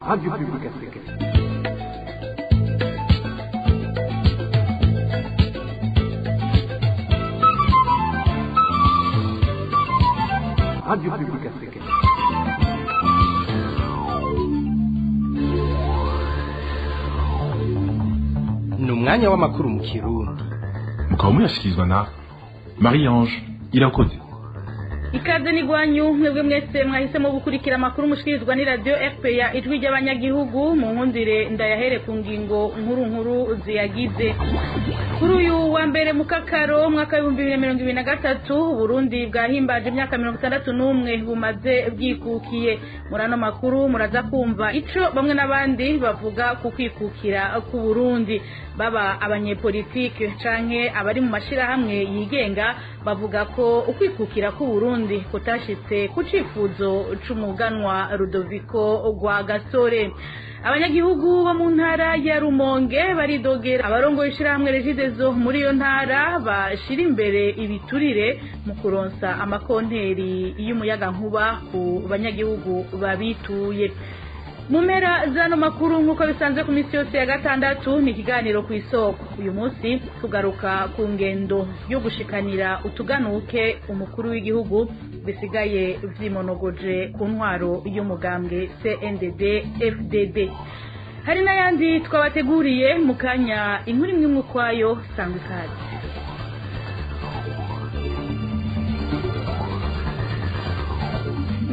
Radio Publique Africaine. Radio Publique Africaine. Ni umwanya w'amakuru mu Kirundi. Mukaba muyashyikirizwa na Marie Ange Irakoze. Ikaze n'igwanyu mwebwe mwese mwahisemo gukurikira amakuru mushikirizwa ni Radio RPA, Ijwi ry'Abanyagihugu. Mu nkundire ndayahere ku ngingo nkuru nkuru ziyagize. Kuri uyu wa mbere mukakaro mwaka 2023, Burundi bwahimbaje imyaka 61 bumaze bwikukiye. Muri ano makuru muraza kumva ico bamwe n'abandi bavuga ku kwikukira ku Burundi, baba abanyepolitike canke abari mu mashirahamwe yigenga, bavuga ko ukwikukira ku Burundi kutashitse ku cifuzo c'umuganwa Rudoviko Rwagasore. Abanyagihugu bo mu ntara ya Rumonge baridogera abarongoye ishirahamwe Regideso muri iyo ntara bashira imbere ibiturire mu kuronsa amakonteri y'umuyagankuba ku banyagihugu babituye. Mu mpera z'ano makuru, nk'uko bisanzwe ku minsi yose ya gatandatu, ni ikiganiro Ku Isoko. Uyu munsi tugaruka ku ngendo yo gushikanira utuganuke umukuru w'igihugu bisigaye vyimonogoje ku ntwaro y'umugambwe CNDD FDD. Hari n'ayandi twabateguriye mu kanya, inkuru imwe imwe ukwayo. Sangwa ikaze.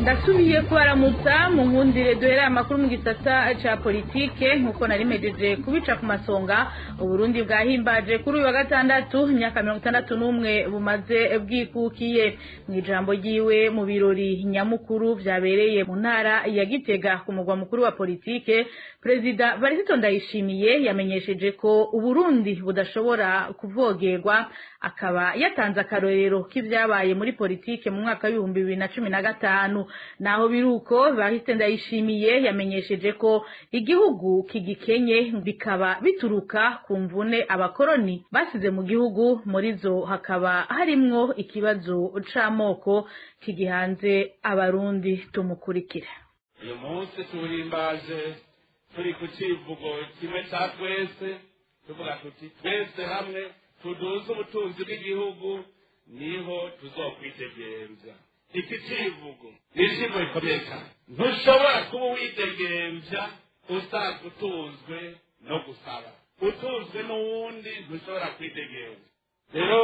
Ndasubiye kubaramutsa. Mu nkundire duhereye amakuru mu gisata ca politike. Nk'uko narimejeje kubica ku masonga, Uburundi bwahimbaje kuri uyu wa gatandatu imyaka 61 bumaze bwikukiye. Mu ijambo ryiwe mu birori nyamukuru vyabereye mu ntara ya Gitega, ku mugwa mukuru wa politike, Perezida Varisito Ndayishimiye yamenyesheje ko Uburundi budashobora kuvogerwa, akaba yatanze akarorero k'ivyabaye muri politike mu mwaka w'2015. Naho biruko, Variste Ndayishimiye yamenyesheje ko igihugu kigikenye, bikaba bituruka ku mvune abakoroni basize mu gihugu, muri zo hakaba harimwo ikibazo c'amoko kigihanze Abarundi. Tumukurikira. Uyu munsi tuwuhimbaje turi ku civugo kimwe ca twese, tuvuga tuti: "Twese hamwe tuduze ubutunzi bw'igihugu, niho tuzokwidegemvya." Iki civugo ni icivugo gikomeye cyane. Ntushobora kuba uwidegemvya usanzwe utunzwe no gusaba, utunzwe n'uwundi, ntushobora kwidegemvya. Rero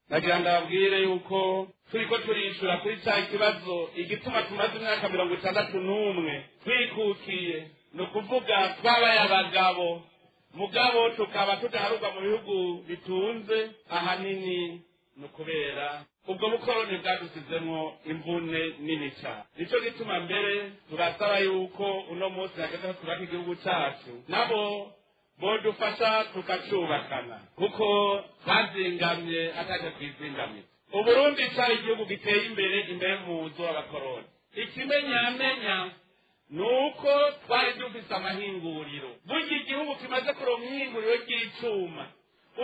nagira ndababwire yuko turiko turishura kuri ca kibazo igituma tumaze imyaka 61 twikukiye, ni ukuvuga twabaye abagabo, mugabo tukaba tudaharurwa mu bihugu bitunze. Ahanini ni ukubera ubwo bukoroni bwadusizemwo imvune nini cyane. Nico gituma mbere turasaba yuko uno munsi hageze aho twubaka igihugu cacu, nabo bodufasha tukacubakana, kuko twazingamye ataje twizingamye. Uburundi cari igihugu giteye imbere imbere muzo w'abakoroni. Ikimenyamenya ni uko twari dufise amahinguriro. Burya igihugu kimaze kuronka ihinguriro ry'icuma,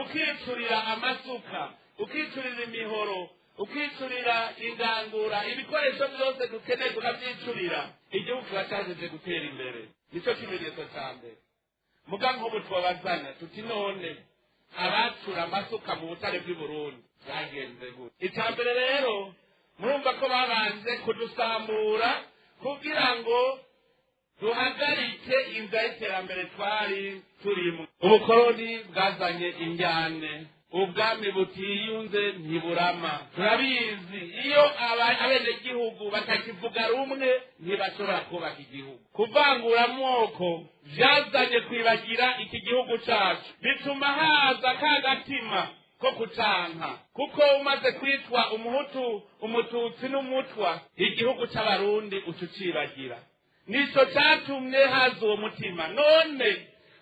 ukicurira amasuka, ukicurira imihoro, ukicurira ingangura, ibikoresho byose dukeneye tukavyicurira, igihugu kiba cajeje gutera imbere. Nico kimenyetso ca mbere. Muga nk'ubu twabazana tuti: "None abacura amasuka mu butare bw'i Burundi byagenze gute?" Icya mbere rero, murumva ko babanje kudusambura kugira ngo duhagarike inzira y'iterambere twari turimo. Ubukoroni bwazanye injyane. Ubwami butiyunze ntiburama, turabizi. Iyo abenegihugu batakivuga rumwe, ntibashobora kubaka igihugu. Kuvangura amoko vyazanye kwibagira iki gihugu cacu, bituma haza ka gatima ko kucanka, kuko umaze kwitwa umuhutu, umututsi n'umutwa, igihugu c'Abarundi uca ucibagira. Nico catumye haza uwo mutima. None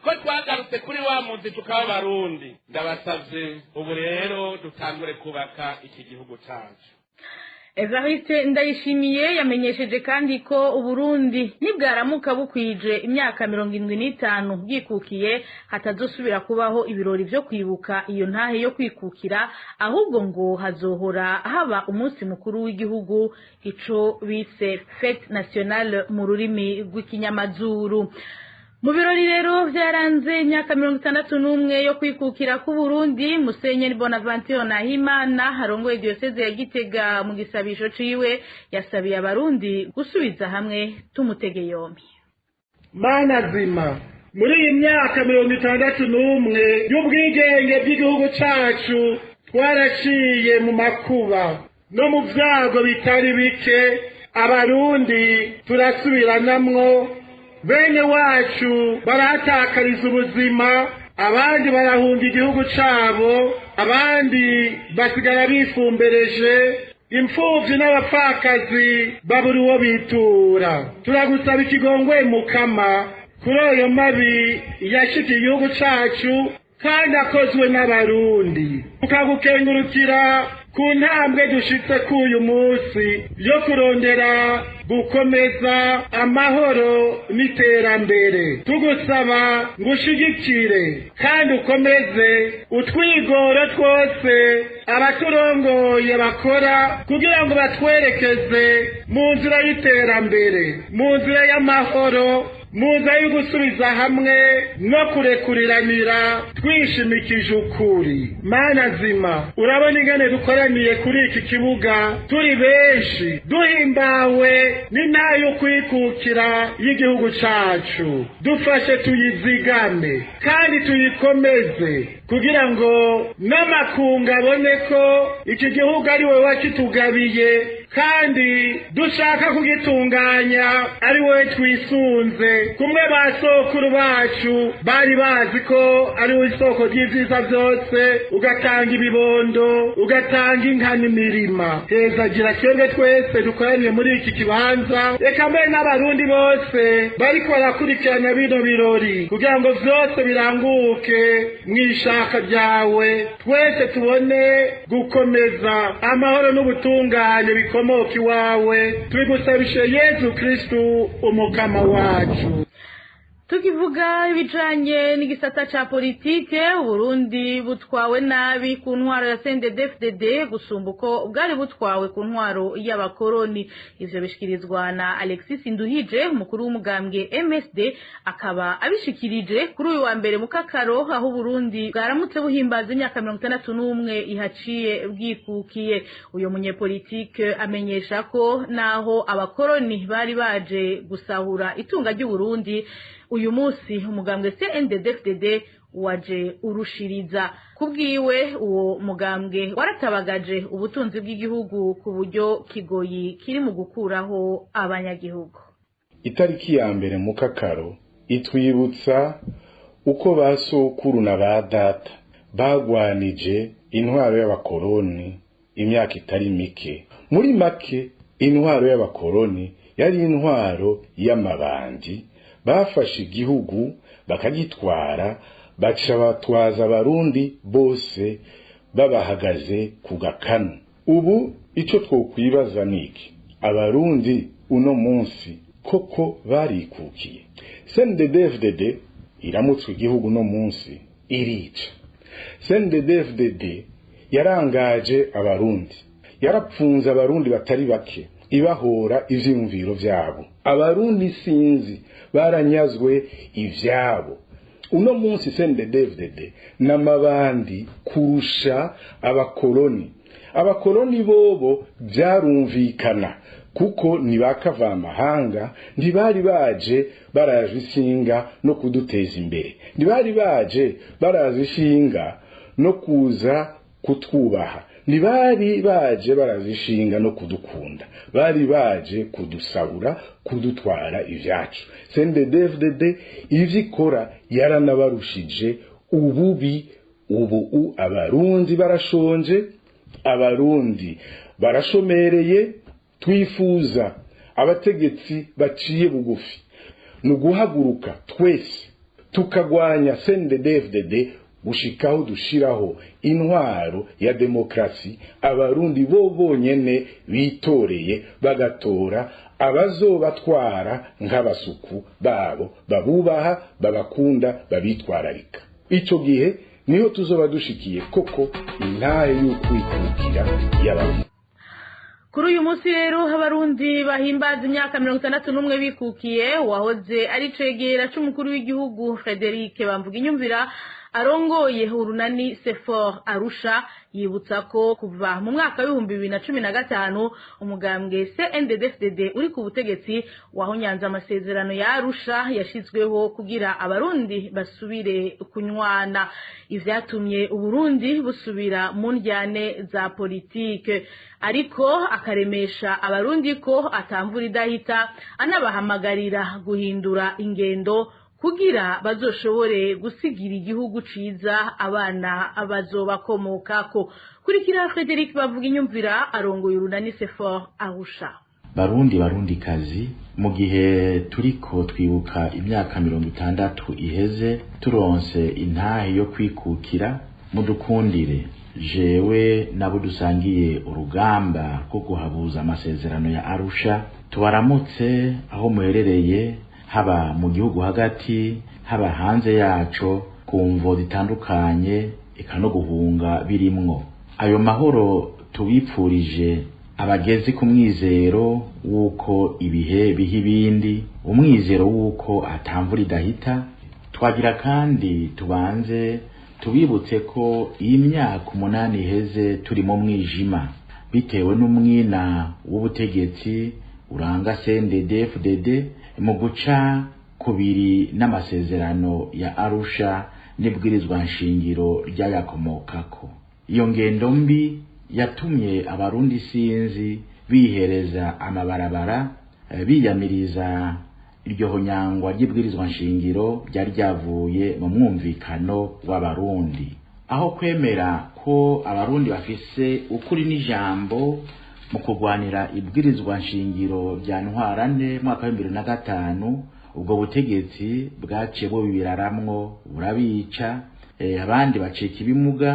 ko twagarutse kuri wa muzi, tukaba Abarundi, ndabasavye ubu rero dutangure kubaka iki gihugu cacu. Evariste Ndayishimiye yamenyesheje kandi ko Uburundi nibwaramuka bukwije imyaka 75 bwikukiye, hatazosubira kubaho ibirori vyo kwibuka iyo ntahe yo kwikukira, ahubwo ngo hazohora haba umunsi mukuru w'igihugu, ico bise fête nationale mu rurimi rw'ikinyamazuru. Mu birori rero vyaranze imyaka 61 yo kwikukira k'Uburundi, Musenyeri Bonaventure Nahimana arongoye diyoseze ya Gitega, mu gisabisho ciwe yasabiye Abarundi gusubiza hamwe. Tumutege yombi. Mana zima, muri iyi myaka 61 y'ubwigenge bw'igihugu cacu, twaraciye mu makuba no mu vyago bitari bike. Abarundi turasubiranamwo, bene wacu barahatakariza ubuzima, abandi barahunga igihugu cabo, abandi basigara bifumbereje, imfuvyi n'abapfakazi babura uwo bitura. Turagusaba ikigongwe, Mukama, kuri ayo mabi yashikiye igihugu cacu kandi akozwe n'Abarundi, tukagukengurukira ku ntambwe dushitse k'uyu munsi yo kurondera gukomeza amahoro n'iterambere. Tugusaba ngo ushigikire kandi ukomeze utwigoro twose abaturongoye bakora kugira ngo batwerekeze mu nzira y'iterambere, mu nzira y'amahoro, mu nzira yo gusubiza hamwe no kurekuriranira twishimikije ukuri. Mana zima, urabona ingene dukoraniye kuri iki kibuga turi benshi, duhimbawe n'intahe yo kwikukira y'igihugu cacu. Dufashe tuyizigame kandi tuyikomeze, kugira ngo n'amakungu abone ko iki gihugu ari wowe wakitugabiye, kandi dushaka kugitunganya ari wowe twisunze, kumwe ba sokuru bacu bari bazi ko ari wowe isoko ry'ivyiza byose, ugatanga ibibondo, ugatanga inka n'imirima. Hezagira twebwe twese dukoraniye muri iki kibanza, reka mbere n'Abarundi bose bariko barakurikirana bino birori, kugira ngo vyose biranguke mw'ishaka ryawe, twese tubone gukomeza amahoro n'ubutungane bikomoka iwawe. Tubigusabishe Yezu Kristu Umukama wacu. Tukivuga ibijanye n'igisata ca politike, Uburundi butwawe nabi ku ntwaro ya CNDD-FDD gusumba uko bwari butwawe ku ntwaro y'abakoroni. Ivyo bishikirizwa na Alexis Nduhije, umukuru w'umugambwe MSD, akaba abishikirije kuri uyu wa mbere mu Kakaro, aho Uburundi bwaramutse buhimbaza imyaka 61 ihaciye bwikukiye. Uyo munyepolitike amenyesha ko naho abakoroni bari baje gusahura itunga ry'Uburundi, uyu munsi umugambwe CNDD-FDD waje urushiriza. Kubwiwe, uwo mugambwe waratabagaje ubutunzi bw'igihugu ku buryo kigoyi kiri mu gukuraho abanyagihugu. Itariki ya mbere mu Kakaro itwibutsa uko ba sokuru na ba data bagwanije intwaro y'abakoroni imyaka itari mike. Muri make, intwaro y'abakoroni yari intwaro y'amabandi. Bafashe igihugu bakagitwara, baca batwaza Abarundi bose babahagaze ku gakanu. Ubu icyo twokwibaza ni iki: Abarundi uno munsi koko barikukiye? CNDD-FDD iramutswe igihugu uno munsi irica. CNDD-FDD yarangaje Abarundi, yarapfunze Abarundi batari bake ibahora ivyiyumviro vyabo. Abarundi sinzi baranyazwe ivyabo. Uno munsi CNDD-FDD n'amabandi kurusha abakoloni. Abakoloni bobo byarumvikana, kuko ntibakavamahanga, ntibari baje baraje ishinga no kuduteza imbere, ntibari baje baraje ishinga no kuza kutwubaha, ntibari baje baraje ishinga no kudukunda, bari baje kudusahura, kudutwara ivyacu. CNDD-FDD ivyo ikora yaranabarushije ububi. Ubu Abarundi barashonje, Abarundi barashomereye. Twifuza abategetsi baciye bugufi. Ni uguhaguruka twese tukagwanya CNDD-FDD. Gushikaho dushiraho intwaro ya demokrasi, abarundi bo bonyene bitoreye, bagatora abazobatwara nk'abasuku babo, babubaha, babakunda, babitwararika. Ico gihe niho tuzoba dushikiye koko intahe y'ukwikukira y'abarundi. Kuri uyu munsi rero abarundi bahimbaza imyaka 61 bikukiye, wahoze ari cegera c'umukuru w'igihugu Frederic Bamvuginyumvira arongoye urunani Sefor Arusha yibutsa ko kuva mu mwaka w'2015 umugambwe CNDD-FDD uri ku butegetsi wahonyanze amasezerano ya Arusha yashizweho kugira abarundi basubire kunywana, ivyatumye uburundi busubira mu ndyane za politike. Ariko akaremesha abarundi ko atamvura idahita, anabahamagarira guhindura ingendo kugira bazoshobore gusigira igihugu ciza abana bazobakomokako. Kurikira Frederic Bavuginyumvira arongoye urunani Sefor Arusha. Barundi, barundi kazi, mu gihe turiko twibuka imyaka 60 iheze turonse intahe yo kwikukira, mudukundire jewe nabo dusangiye urugamba rwo guhabuza amasezerano ya Arusha, tubaramutse aho muherereye, haba mu gihugu hagati, haba hanze yaco, ku mvo zitandukanye, eka no guhunga birimwo. Ayo mahoro tubipfurije abageze ku mwizero w'uko ibihe biha ibindi, umwizero w'uko atamvura idahita. Twagira kandi tubanze tubibutse ko iyi myaka 8 iheze turi mu mwijima bitewe n'umwina w'ubutegetsi uranga CNDD-FDD mu guca kubiri n'amasezerano ya Arusha n'ibwirizwa nshingiro ryayakomokako. Iyo ngendo mbi yatumye abarundi sinzi bihereza amabarabara, biyamiriza iryo honyangwa ry'ibwirizwa nshingiro ryari ryavuye mu mwumvikano w'abarundi. Aho kwemera ko abarundi bafise ukuri n'ijambo mu kurwanira ibwirizwa nshingiro rya ntwarante mwaka wa 2005, ubwo butegetsi bwaciye bubibiraramwo burabica, abandi bacika ibimuga,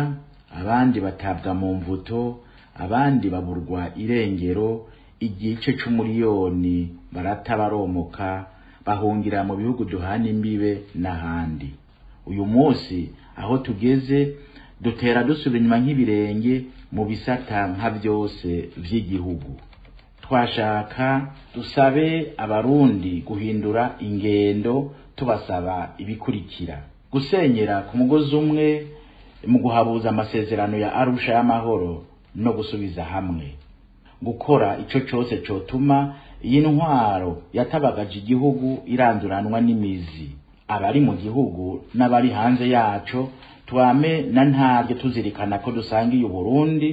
abandi batabwa mu mvuto, abandi baburwa irengero, igice c'umuriyoni barata baromoka bahungira mu bihugu duhana imbibe n'ahandi. Uyu munsi aho tugeze dutera dusubira inyuma nk'ibirenge mu bisata nka byose vy'igihugu. Twashaka dusabe abarundi guhindura ingendo, tubasaba ibikurikira: gusenyera ku mugozi umwe mu guhabuza amasezerano ya Arusha y'amahoro no gusubiza hamwe, gukora ico cose cotuma iyi ntwaro yatabagaje igihugu iranduranwa n'imizi, abari mu gihugu n'abari hanze yaco twame na ntaryo tuzirikana ko dusangiye Uburundi.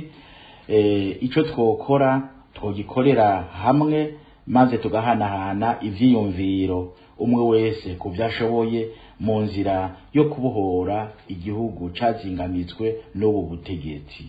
Ico twokora twogikorera hamwe, maze tugahanahana ivyiyumviro umwe wese ku vyashoboye mu nzira yo kubohora igihugu cazingamitswe n'ubu butegetsi.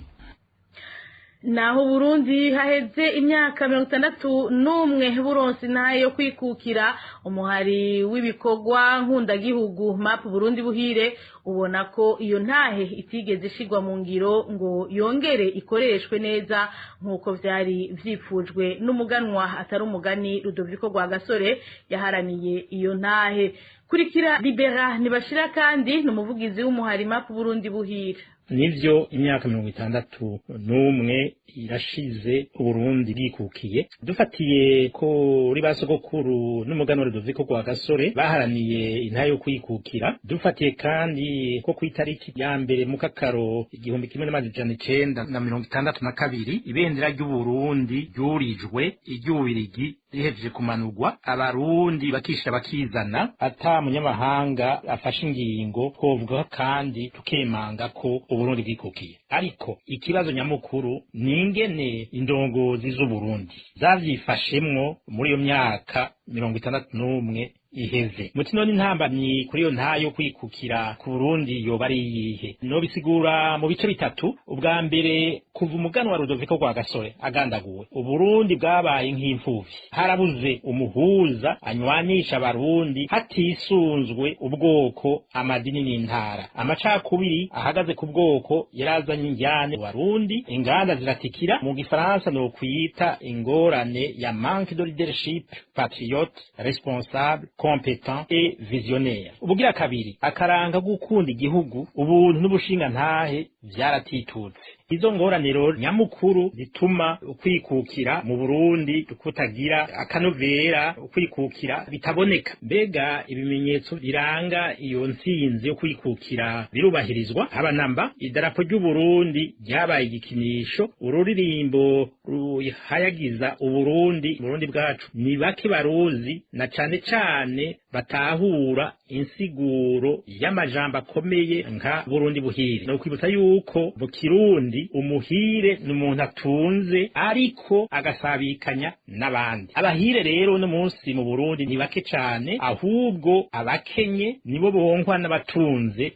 Naho Burundi haheze imyaka 61 buronse intahe yo kwikukira, umuhari w'ibikorwa nkundagihugu MAP Burundi Buhire ubona ko iyo ntahe itigeze ishigwa mu ngiro ngo yongere ikoreshwe neza nk'uko vyari vyipfujwe n'umuganwa atari umugani Rudoviko Rwagasore yaharaniye iyo ntahe. Kurikira Libera Nibashira kandi n'umuvugizi w'umuhari MAP Burundi Buhire. Nivyo, imyaka 61 irashize Uburundi bwikukiye. Dufatiye ko uri basogokuru n'umuganwa Rudoviko Rwagasore baharaniye intahe yo kwikukira, dufatiye kandi ko ku itariki ya 1 mukakaro 1962 ibendera ry'Uburundi ryurijwe iry'Ububirigi rihejeje kumanurwa, abarundi bakishira bakizana ata munyamahanga afashe ingingo, twovuga kandi tukemanga ko Uburundi bwikukiye. Ariko ikibazo nyamukuru ni ingene indongozi z'Uburundi zavyifashemwo muri iyo myaka 61. iheze. Muti none intambamyi kuri iyo ntahe yo kwikukira ku Burundi yoba ari iyihe? No bisigura mu bice bitatu. Ubwa mbere, kuva umuganwa Rudoviko Rwagasore agandaguwe, Uburundi bwabaye nk'imfuvyi. Harabuze umuhuza anywanisha Abarundi hatisunzwe ubwoko, amadini n'intara. Amacakubiri ahagaze ku bwoko yarazanye injyane mu Barundi, inganda ziratikira. Mu gifaransa no kwita ingorane ya manque de leadership patriote, responsable, compétent et visionnaire. Ubugira kabiri, akaranga gukunda igihugu, ubuntu n'ubushingantahe vyaratitutse. Izo ngorane rero nyamukuru zituma ukwikukira mu Burundi kutagira akanovera, ukwikukira bitaboneka. Mbega ibimenyetso biranga iyo ntsinzi yo kwikukira birubahirizwa? Haba namba. Idarapo ry'u Burundi ryabaye igikinisho, ururirimbo ruhayagiza Uburundi, Burundi bwacu, ni bake baruzi, na cane cane batahura insiguro y'amajambo akomeye nka Burundi buhire. No kwibutsa yuko mu Kirundi umuhire ni umuntu atunze ariko agasabikanya n'abandi. Abahire rero no munsi mu Burundi ni bake cane, ahubwo abakenye nibo bonkwa n'abatunze.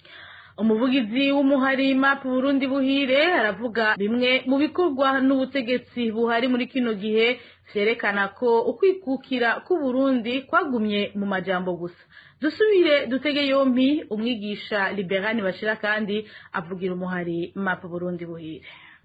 Umuvugizi w'umuhari MAP Burundi buhire aravuga bimwe mu bikorwa n'ubutegetsi buhari muri kino gihe vyerekana ko ukwikukira k'Uburundi kwagumye mu majambo gusa. Dusubire dutege yompi umwigisha Liberani Bashira kandi avugira umuhari MAP Burundi buhire.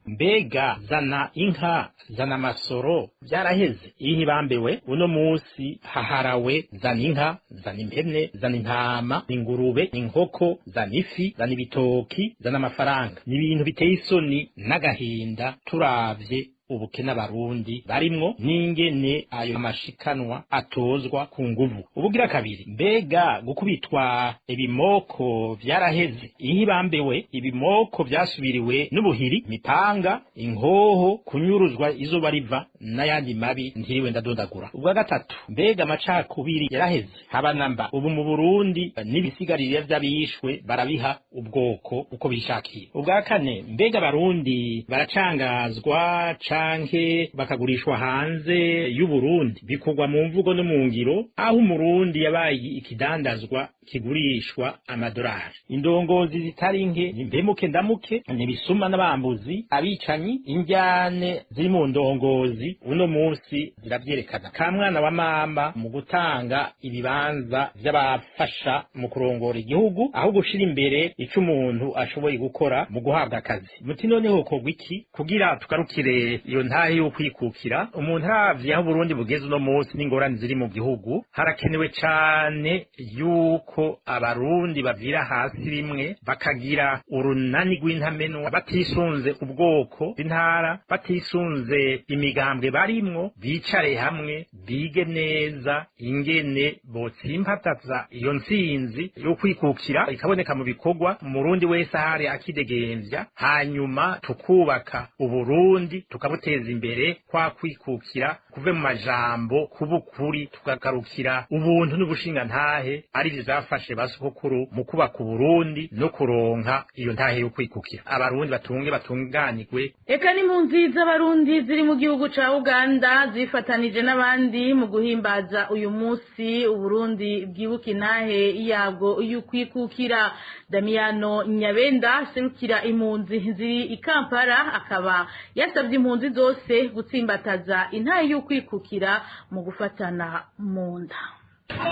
Mbega zana inka, zana amasoro byaraheze? Iyo uno munsi haharawe zana inka, zana impene, zana intama, ingurube, inkoko, zana ifi, zana ibitoki, zana amafaranga. Ni ibintu biteye isoni n'agahinda turavye ubukene Abarundi barimwo n'ingene ayo mashikanwa atozwa ku nguvu. Ubugira kabiri, mbega gukubitwa ibimoko vyaraheze? Ihibambewe ibimoko vyasubiriwe n'ubuhiri, mipanga, inkoho, kunyuruzwa izuba riva n'ayandi mabi ntiriwe ndadondagura. Ubwa gatatu, mbega amacakubiri yaraheze? Haba namba. Ubu mu Burundi n'ibisigarira vy'abishwe barabiha ubwoko uko bishakiye. Ubwa kane, mbega Abarundi baracangazwa canke bakagurishwa hanze y'u Burundi? Bikorwa mu mvugo no mu ngiro, aho Umurundi yabaye ikidandazwa kigurishwa amadolari. Indongozi zitari nke nimpemuke ndamuke, nibisuma n'abambuzi, abicanyi. Injyane ziri mu ndongozi uno munsi ziravyerekana. Ka mwana wa mama mu gutanga ibibanza vy'abafasha mu kurongora igihugu, aho gushira imbere ico umuntu ashoboye gukora mu guhabwa akazi. Muti noneho hokorwa iki kugira tugarukire iyo ntahe yo kwikukira? Umuntu aravye aho Burundi bugeze uno munsi n'ingorane ziri mu gihugu, harakenewe cane yuko Abarundi bavira hasi rimwe bakagira urunani rw'intamenwa, batisunze ubwoko, intara, batisunze imigambwe barimwo, bicare hamwe bige neza ingene botsimpataza iyo ntsinzi yo kwikukira ikaboneka mu bikorwa, Umurundi wese ahari akidegemvya, hanyuma tukubaka Uburundi tukabuteza imbere, kwa kwikukira kuve mu majambo kubukuri, tukagarukira ubuntu n'ubushingantahe ari bizafashe basokuru mu kubaka Uburundi no kuronka iyo ntahe yo kwikukira. Abarundi batunge batunganirwe. Eka n'impunzi z'Abarundi ziri mu gihugu ca Uganda zifatanije n'abandi mu guhimbaza uyu munsi Uburundi bwibuka intahe yabwo y'ukwikukira. Damiano Nyabenda serukira impunzi ziri i Kampala akaba yasabye impunzi zose gutsimbataza intahe y'ukwikukira mu gufatana mu nda.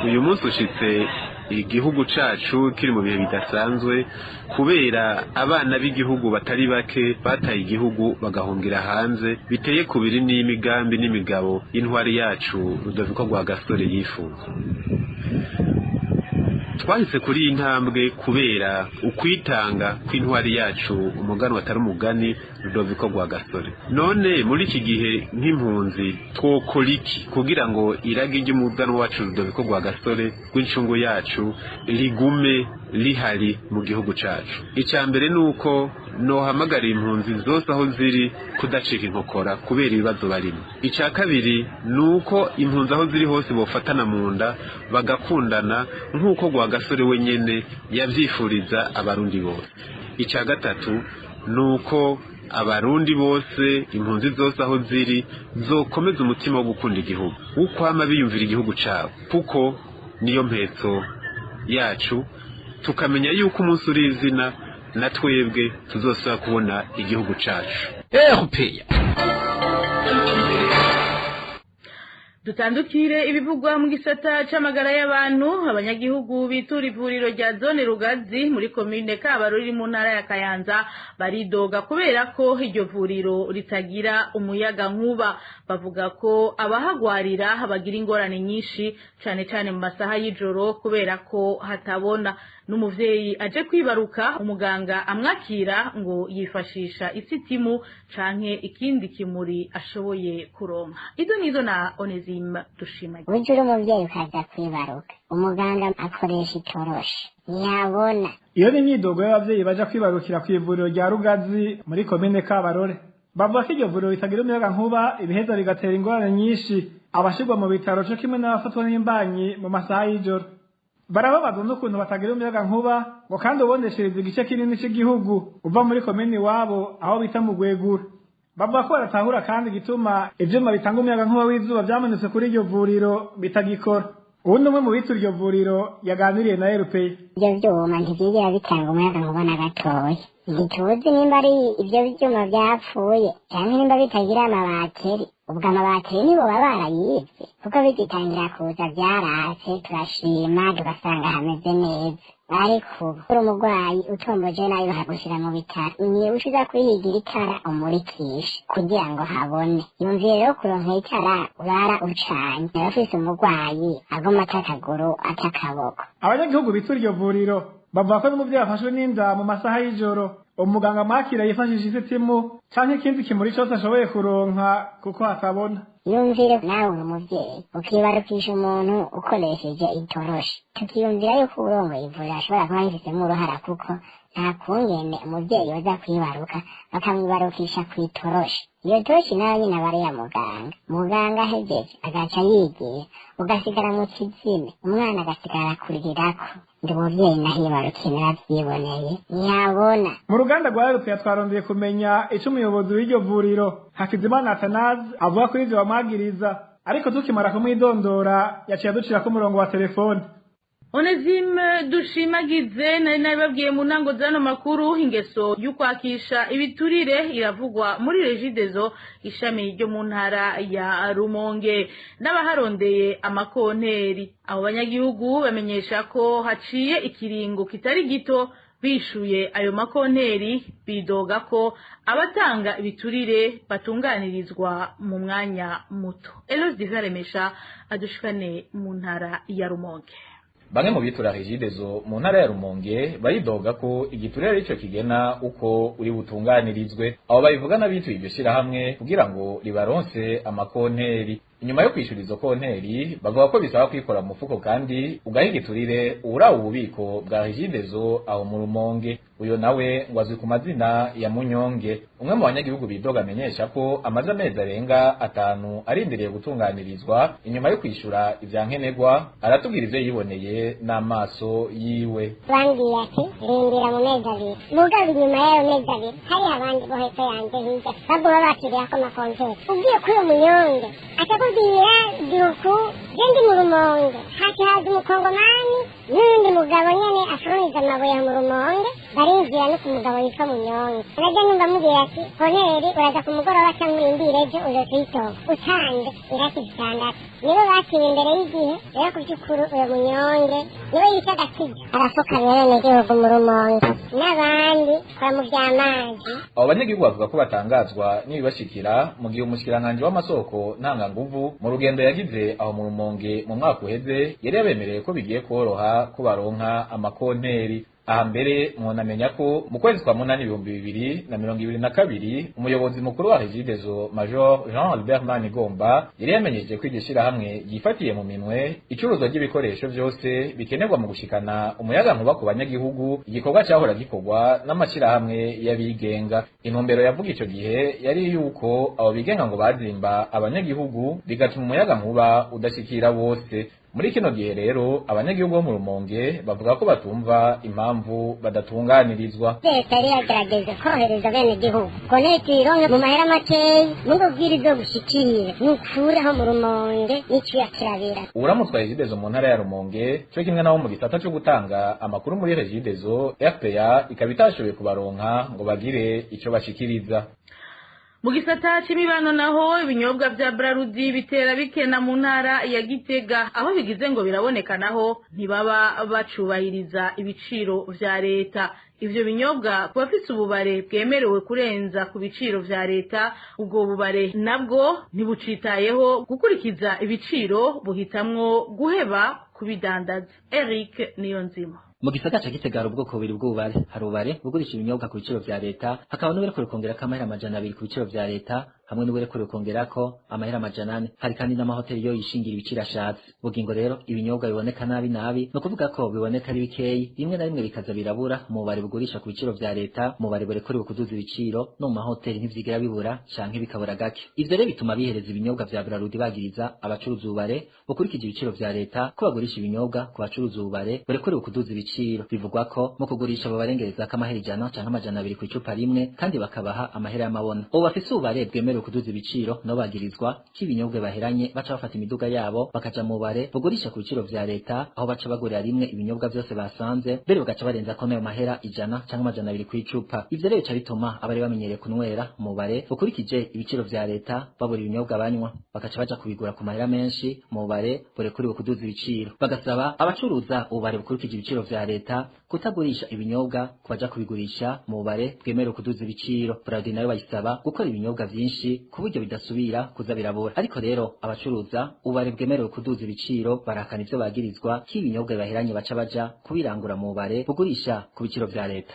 Uyu munsi ushitse igihugu cacu kiri mu bihe bidasanzwe, kubera abana b'igihugu batari bake bataye igihugu bagahungira hanze, biteye kubiri n'imigambi n'imigabo y'intwari yacu Rudoviko Rwagasore yifuza. Twahise kuri iyi ntambwe kubera ukwitanga kw'intwari yacu umuganwa atari umugani Rudoviko Rwagasore. None muri iki gihe nk'impunzi twokora iki kugira ngo iragi ry'umuganwa wacu Rudoviko Rwagasore rw'incungu yacu rigume rihari mu gihugu cacu? Icya mbere ni uko nohamagara impunzi zose aho ziri kudacika inkokora kubera ibibazo barimo. Icya kabiri ni uko impunzi aho ziri hose bofatana mu nda bagakundana nk'uko Rwagasore wenyene yavyifuriza Abarundi bose. Icya gatatu ni uko Abarundi bose, impunzi zose aho ziri, zokomeza umutima wo gukunda igihugu, wo kwama biyumvira igihugu cabo, kuko Niyo mpetso yacu, tukamenya yuko umunsi uri izina na twebwe tuzosaba kubona igihugu cacu. RPA. Dutandukire ibivugwa mu gisata c'amagara y'abantu. Abanyagihugu bitura ivuriro rya zone Rugazi muri komine Kabarore mu ntara ya Kayanza baridoga kubera ko iryo vuriro ritagira umuyaga nkuba. Bavuga ko abahagwarira bagira ingorane nyinshi cane cane mu masaha y'ijoro kubera ko hatabona. N'umuvyeyi aje kwibaruka, umuganga amwakira ngo yifashisha isitimu canke ikindi kimuri ashoboye kuronka. Izo nizo na Onesime Dushimagize. Uje uri umuvyeyi ukaza kwibaruka, umuganga akoresha itoroshi, ntiyabona. Iyo ni imyidogo y'abavyeyi baja kwibarukira kw'ivuriro rya Rugazi muri komine Kabarore. Bavuga ko iryo vuriro ritagira umuyaga nkuba, ibiheza bigatera ingorane nyinshi abashirwa mu bitaro co kimwe n'abafatwa n'imbanyi mu masaha y'ijoro. Barababazwa n'ukuntu batagira umuyaga nkuba, ngo kandi uboneshereza igice kinini c'igihugu uva muri komine iwabo aho bita mu Gwegura. Bavuga ko baratahura kandi igituma ivyuma bitanga umuyaga nkuba w'izuba vyamanutse kuri iryo vuriro bitagikora. Ubu ni umwe mu bitura iryo vuriro yaganiriye na RPA. Ivyo vyuma ntivyigera bitanga umuyaga nkuba na gatoya. Ntituzi nimba ari ivyo vyuma vyapfuye canke nimba bitagira amabateri. Ubwo amabateri nibo baba barayivye, kuko bigitangira kuza vyaratse, turashima tugasanga hameze neza. Ariko ubu uri umurwayi utomboje nabi bakagushira mu bitaro, niwe uca kwihigira itara umurikisha kugira ngo habone. Yumviye rero kuronka itara urara ucanye, rero ufise umurwayi aguma atakaguru atakaboko. Abanyagihugu bitura iryo vuriro bavuga ko n'umuvyeyi afashwe n'inda mu masaha y'ijoro, umuganga amwakira yifashisha isitimu canke ikindi kimuri cose ashoboye kuronka kuko hatabona. Yumvire nawe uri umuvyeyi ukibarukisha umuntu ukoresheje itoroshi, tukiyumvira yuko urongoye ivuriro ashobora kuba yifisemo uruhara, kuko nta kungene umuvyeyi yoza kwibaruka bakamwibarukisha kw'itoroshi. Iyo toroshi nayo nyene aba ari iya muganga. Muganga ahejeje agaca yigira, ugasigara mu kizime, umwana agasigara akurirako. Ndi umuvyeyi nahibarukiye naravyiboneye, ntiyabona. Mu ruganda rwa RPA twarondeye kumenya ico umuyobozi w'iryo vuriro Hakizimana Athanase avuga kuri ivyo bamwagiriza, ariko tukimara kumwidondora yaciye aducirako umurongo wa telefone. Onesime Dushimagize, nari nabibabwiye mu ntango z'ano makuru, ingeso y'ukwakisha ibiturire iravugwa muri Regideso ishami ryo mu ntara ya Rumonge n'abaharondeye amakonteri. Abo banyagihugu bamenyesha ko haciye ikiringo kitari gito bishuye ayo makonteri, bidoga ko abatanga ibiturire batunganirizwa mu mwanya muto. Eloge Divaremesha adushikane mu ntara ya Rumonge. Bamwe mu bitura Regideso mu ntara ya Rumonge baridoga ko igiturire arico kigena uko uri butunganirizwe. Abo babivuga n'abituye iryo shirahamwe kugira ngo ribaronse amakonteri. Inyuma yo kwishura izo konteri bavuga ko bisaba kwikora mu mufuko kandi ugaha igiturire uwurawe ububiko bwa Regideso aho mu Rumonge. Uyo nawe ngo azwi ku mazina ya Munyonge. Umwe mu banyagihugu bidoga amenyesha ko amaze amezi arenga 5 arindiriye gutunganirizwa inyuma yo kwishura ivya nkenerwa, aratubwira ivyo yiboneye n'amaso yiwe. Bambwiye ati rindira mu mezi abiri, mugabo inyuma y'ayo mezi abiri hariho abandi bo hepfo yanje hirya baguma bakiriyako amakonteri. Ugiye kuri uwo Munyonge akakubwira gihuku je ndi mu Rumonge, haca haza umukongomani n'uwundi mugabo nyene afuruniza amabuye mu Rumonge, barinjira no ku mugabo yitwa Munyonge. Naje numva amubwira ati konteri uraza ku mugoroba canke urindire ejo uzozitora utanze iraki 6. Nibo bakiriye imbere y'igihe. Rero ku vy'ukuri uyo Munyonge niwe yita Gakija, arafukamye abenegihugu mu Rumonge n'abandi kora mu vy'amazi. Abo banyagihugu bavuga ko batangazwa n'ibibashikira mu gihe umushikiranganji w'amasoko ntanganguvu mu rugendo yagize aho mu Rumonge mu mwaka uheze yari yabemereye ko bigiye koroha ko baronka amakonteri. Aha mbere mwonamenya ko mu kwezi kwa 8 2022 umuyobozi mukuru wa Regideso Major Jean Albert Manigomba yari yamenyesheje ko iryo shirahamwe ryifatiye mu minwe icuruzwa ry'ibikoresho vyose bikenerwa mu gushikana umuyaga nkuba ku banyagihugu, igikorwa cahora gikorwa n'amashirahamwe y'abigenga. Intumbero yavuga ico gihe yari yuko abo bigenga ngo bazimba abanyagihugu bigatuma umuyaga nkuba udashikira bose. Muri kino gihe rero abanyagihugu bo mu Rumonge bavuga ko batumva impamvu badatunganirizwa. Leta yari yagerageza korohereza bene igihugu koneti ironke mu mahera makeyi nubwo bwira ibyo gushikira nukuraho mu Rumonge n'icuya kirabira. Uramutswa Regideso mu ntara ya Rumonge cyo kimwe nabo mu gisata cyo gutanga amakuru muri Regideso RPA ikaba itashoboye kubaronka ngo bagire ico bashikiriza. Mu gisata c'imibano naho ibinyobwa vya Brarudi bitera bikena mu ntara ya Gitega, aho bigize ngo biraboneka naho ntibaba bacubahiriza ibiciro vya leta. Ivyo binyobwa ku bafise ububare bwemerewe kurenza ku biciro vya leta, ubwo bubare nabwo ntibucitayeho gukurikiza ibiciro, buhitamwo guheba kubidandaza. Eric Niyonzima. Mu gisata ca Gitega hari ubwoko bubiri bw'ububare. Hari ububare bugurisha ibinyobwa ku biciro vya leta, hakaba n'uburekure kongerako amahera 200 ku biciro vya leta, hamwe n'uburekure kongerako amahera 400. Hari kandi n'amahoteli yo yishingira ibiciro ashatse. Bugingo rero ibinyobwa biboneka nabi nabi, no kuvuga ko biboneka ari bikeyi, rimwe na rimwe bikaza birabura mu bubare bugurisha ku biciro vya leta, mu bubare burekuriwe kuduza ibiciro, no mu mahoteli ntivyigira bibura canke bikabura gake. Ivyo rero bituma bihereza ibinyobwa vya Brarudi bagiriza abacuruza ububare bukurikije ibiciro vya leta ko bagurisha ibinyobwa ku bacuruza ububare burekuriwe kuduza ibiciro. Bivugwa ko mu kugurisha babarengereza ko amahera 100 canke 200 ku icupa rimwe, kandi bakabaha amahera y'amabona. Ubu bafise ububare bwemerewe kuduza ibiciro no bagirizwa ko ibinyobwa baheranye baca bafata imiduga yabo bakaja mu bare bugurisha ku biciro vya leta, aho baca bagurira rimwe ibinyobwa vyose basanze, mbere bagaca barenza ko nayo mahera 100 canke 200 ku icupa. Ivyo rero bica bituma abari bamenyereye kunywera mu bare bukurikije ibiciro vya leta babura ibinyobwa banywa, bagaca baja kubigura ku mahera menshi mu bare burekuriwe kuduza ibiciro. Bagasaba abacuruza ububare bukurikije ibiciro vya leta kutagurisha ibinyobwa kubaja kubigurisha mu bare bwemerewe kuduza ibiciro. Brarudi nayo bayisaba gukora ibinyobwa vyinshi ku buryo bidasubira kuza birabura. Ariko rero abacuruza ubare bwemerewe kuduza ibiciro barakana ivyo bagirizwa ko ibinyobwa bibaheranye baca baja kubirangura mu bare bugurisha ku biciro vya leta.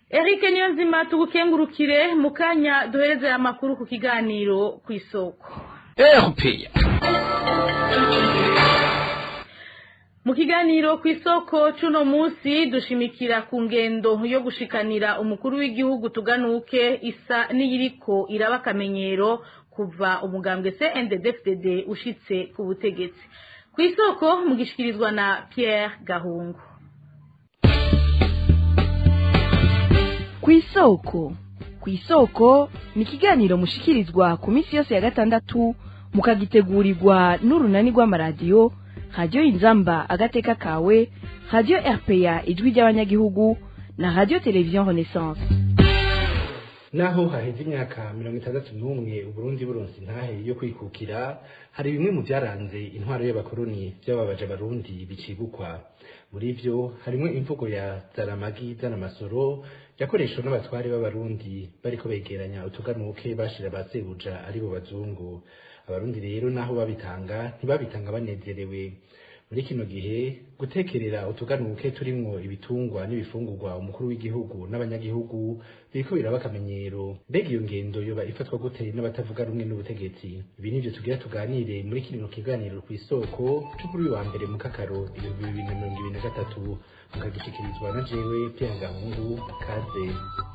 Eric Niyonzima, tugukengurukire. Mu kanya duhereze amakuru ku kiganiro kw'isoko. RPA. Mu kiganiro kw'isoko cuno munsi dushimikira ku ngendo yo gushikanira umukuru w'igihugu tuganuke isa n'iyiriko iraba akamenyero kuva umugambwe CNDD-FDD ushitse ku butegetsi. Kw'isoko mugishikirizwa na Pierre Gahungu. Kw'isoko, kw'isoko ni ikiganiro mushikirizwa ku minsi yose ya gatandatu, mukagitegurirwa n'urunani rw'amaradiyo Radio Inzamba agateka kawe, Radio RPA ijwi ry'abanyagihugu na Radio Television Renaissance. Naho haheze imyaka 61 Uburundi buronse intahe yo kwikukira, hari bimwe mu byaranze intwaro y'abakoroni byababaje abarundi bicibukwa. Muri vyo harimwo imvugo ya zaramagi zanamasoro yakoreshwa n'abatware b'abarundi bariko begeranya utuganuke bashira basebuja aribo bazungu. Abarundi rero naho babitanga ntibabitanga banezerewe. Muri kino gihe gutekerera utuganuke turimwo ibitungwa n'ibifungurwa umukuru w'igihugu n'abanyagihugu biriko biraba akamenyero. Mbega iyo ngendo yoba ifatwa gute n'abatavuga rumwe n'ubutegetsi? Ibi nivyo tugira tuganire muri kino kiganiro kw'isoko co kuri uyu wa mbere mu Kakaro 2023, mukagishikirizwa na jewe Pierre Gahungu. Kaze.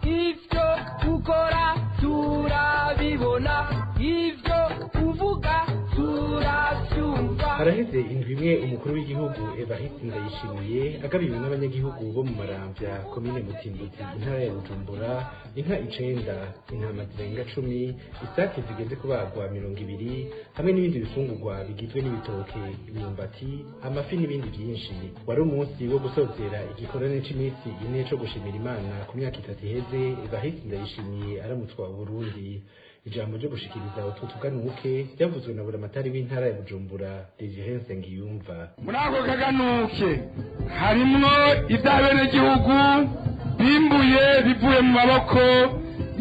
Ivyo ukora turabibona, ivyo uvuga turavyumva. Haraheze indwi imwe umukuru w'igihugu Evariste Ndayishimiye agabiwe n'abanyagihugu bo mu Maramvya, komine Mutimbuzi, intara ya Bujumbura, inka 9, intama zirenga 10, isake zigeze kubagwa 20, hamwe n'ibindi bifungurwa bigizwe n'ibitoke, imyumbati, amafi n'ibindi byinshi. Wari umunsi wo gusozera igikorane c'iminsi ine co gushimira Imana ku myaka 3 iheze Evariste Ndayishimiye aramutswa Uburundi. Ijambo ryo gushikiriza utwo tuganuke ryavuzwe na buramatari w'intara ya Bujumbura Desire Nsengiyumva. Muri ako kaganuke harimwo ivy'abenegihugu bimbuye bivuye mu maboko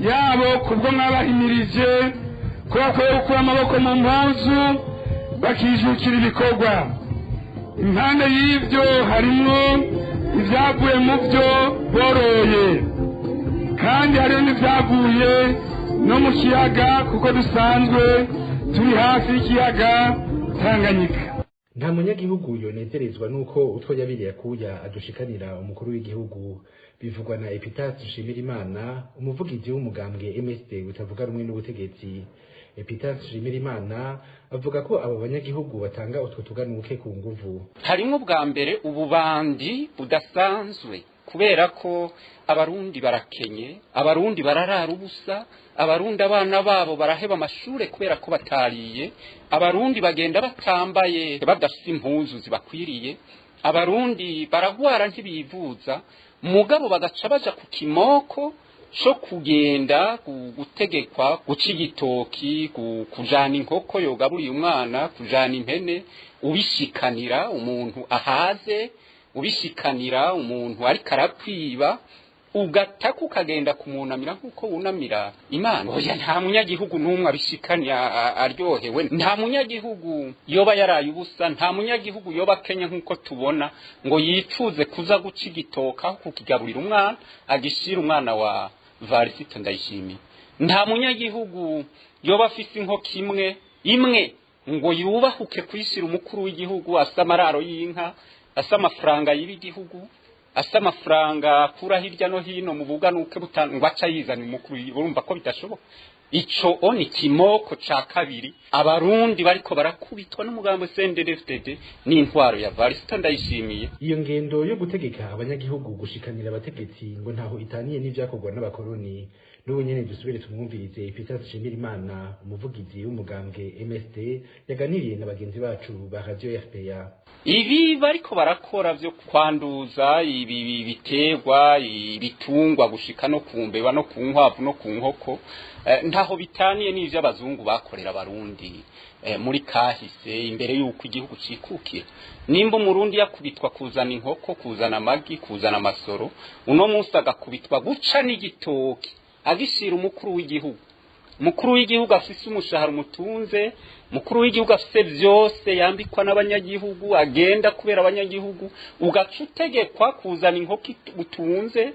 yabo, kubwo mwabahimirije ko bakwiye gukura amaboko mu mpuzu bakijukira ibikorwa. Impande y'ivyo harimwo ivyavuye mu vyo boroye, kandi hariho n'ivyavuye no mu kiyaga, kuko dusanzwe turi hafi y'ikiyaga Tanganyika. Nta munyagihugu yonezerezwa nuko utwo yabiriye akuya adushikanira umukuru w'igihugu, bivugwa na Epitase Nshimirimana, umuvugizi w'umugambwe MSD utavuga rumwe n'ubutegetsi. Peter Nshimirimana avuga ko abo banyagihugu batanga utwo tuganuke ku nguvu. Harimwo bwa mbere ububandi budasanzwe, kubera ko abarundi barakenye, abarundi bararara ubusa, abarundi abana babo baraheba amashure kubera ko batariye, abarundi bagenda batambaye badafite impuzu zibakwiriye, abarundi baragwara ntibivuza, mugabo bagaca baja ku kimoko co kugenda gutegekwa guca igitoki, kujana inkoko yogaburiye umwana, kujana impene, ubishikanira umuntu ahaze, ubishikanira umuntu ariko arakwiba, ugataka ukagenda kumunamira nk'uko wunamira Imana. Oya, nta munyagihugu n'umwe abishikanya aryohewe, nta munyagihugu yoba yaraye ubusa, nta munyagihugu yoba akenya nk'uko tubona ngo yicuze kuza guca igitoka kukigaburira umwana, agishira umwana wa Varisito Ndayishimiye. Nta munyagihugu yoba afise inkoko imwe imwe ngo yubahuke kuyishira umukuru w'igihugu asa amararo y'inka, asa amafaranga y'igihugu, asa amafaranga akura hirya no hino mu buganuke ngo aca yizana umukuru. Urumva ko bidashoboka. Ico oni kimoko ca kabiri abarundi bariko barakubitwa n'umugambo CNDD-FDD n'intwaro ya Varisito Ndayishimiye. Iyo ngendo yo gutegeka abanyagihugu gushikanira abategetsi ngo ntaho itaniye n'ivyakorwa n'abakoroni. N'ubu nyene dusubire tumwumvirize Peter Nshimirimana, umuvugizi w'umugambwe MSD, yaganiriye na bagenzi bacu ba Radio RPA. Ibi bariko barakora vyo kwanduza ibi biterwa, ibitungwa, gushika no kumbeba no ku nkwavu no ku nkoko, ntaho bitaniye n'ivyo abazungu bakorera abarundi muri kahise imbere y'uko igihugu cikukira. Nimba umurundi yakubitwa kuzana inkoko, kuzana amagi, kuzana amasoro, uno munsi agakubitwa guca n'igitoki agishira umukuru w'igihugu. Mukuru w'igihugu afise umushahara umutunze, mukuru w'igihugu afise vyose, yambikwa n'abanyagihugu, agenda kubera abanyagihugu, ugaca utegekwa kuzana inkoko utunze,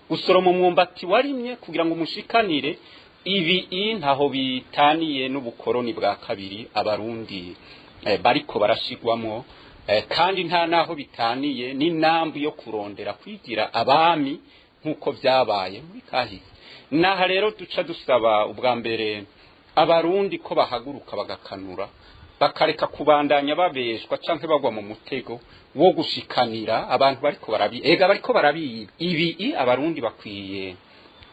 gusoroma umwumbati warimye kugira ngo umushikanire. Ibi ntaho bitaniye n'ubukoroni bwa kabiri abarundi bariko barashigwamwo, kandi nta naho bitaniye n'inambu yo kurondera kwigira abami nk'uko vyabaye muri kahise. Naha rero duca dusaba ubwa mbere abarundi ko bahaguruka bagakanura, bakareka kubandanya babeshwa canke bagwa mu mutego wo gushikanira abantu bariko barabi ega bariko barabi. Ibi abarundi bakwiye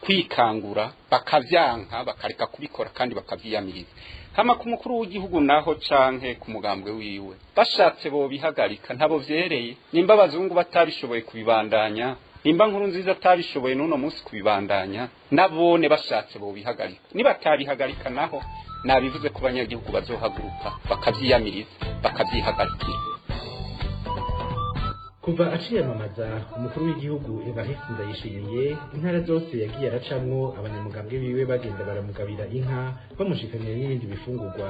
kwikangura, bakavyanka, bakareka kubikora kandi bakavyiyamiriza. Hama ku mukuru w'igihugu naho canke ku mugambwe wiwe, bashatse bo bihagarika, ntabo vyereye. Nimba abazungu batabishoboye kubibandanya, nimba nkuru nziza atabishoboye n'uno munsi kubibandanya, nabone bashatse bo bihagarika. Niba batabihagarika naho nabivuze ku banyagihugu bazohaguruka bakavyiyamiriza, bakavyihagarikira. Kuva aciyamamaza, umukuru w'igihugu Evariste Ndayishimiye, intara zose yagiye aracamwo abanyamugambwe biwe bagenda baramugabira inka, bamushikanira n'ibindi bifungurwa.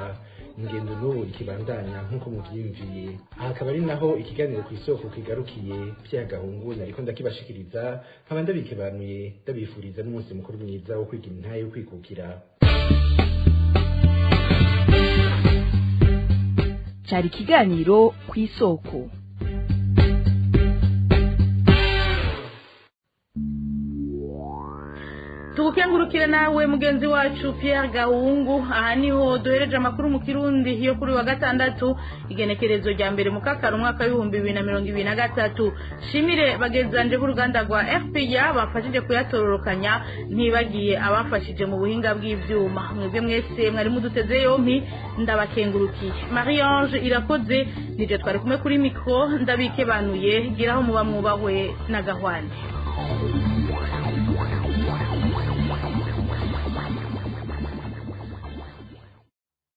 Ingendo n'ubu ikibandanya nk'uko muvyiyumviye. Aha akaba ari naho ikiganiro ku isoko kigarukiye. Vyagahungu nariko ndakibashikiriza, nkaba ndabikebanuye, ndabifuriza n'umunsi mukuru mwiza wo kwigira intahe yo kwikukira. Cari ikiganiro ku isoko. Tugukengurukire nawe mugenzi wacu Pierre Gahungu. Aha niho duhereje amakuru mu Kirundi yo kuri wa gatandatu, igenekerezo rya 1 mukakaro umwaka w'2023. Shimire bagenzanje b'uruganda rwa RPA bafashije kuyatororokanya, ntibagiye abafashije mu buhinga bw'ivyuma. Mwebwe mwese mwari muduteze yompi, ndabakengurukiye. Marie Ange Irakoze nije twari kumwe kuri micro, ndabikebanuye. Giraho muba mwubahwe na gahwane.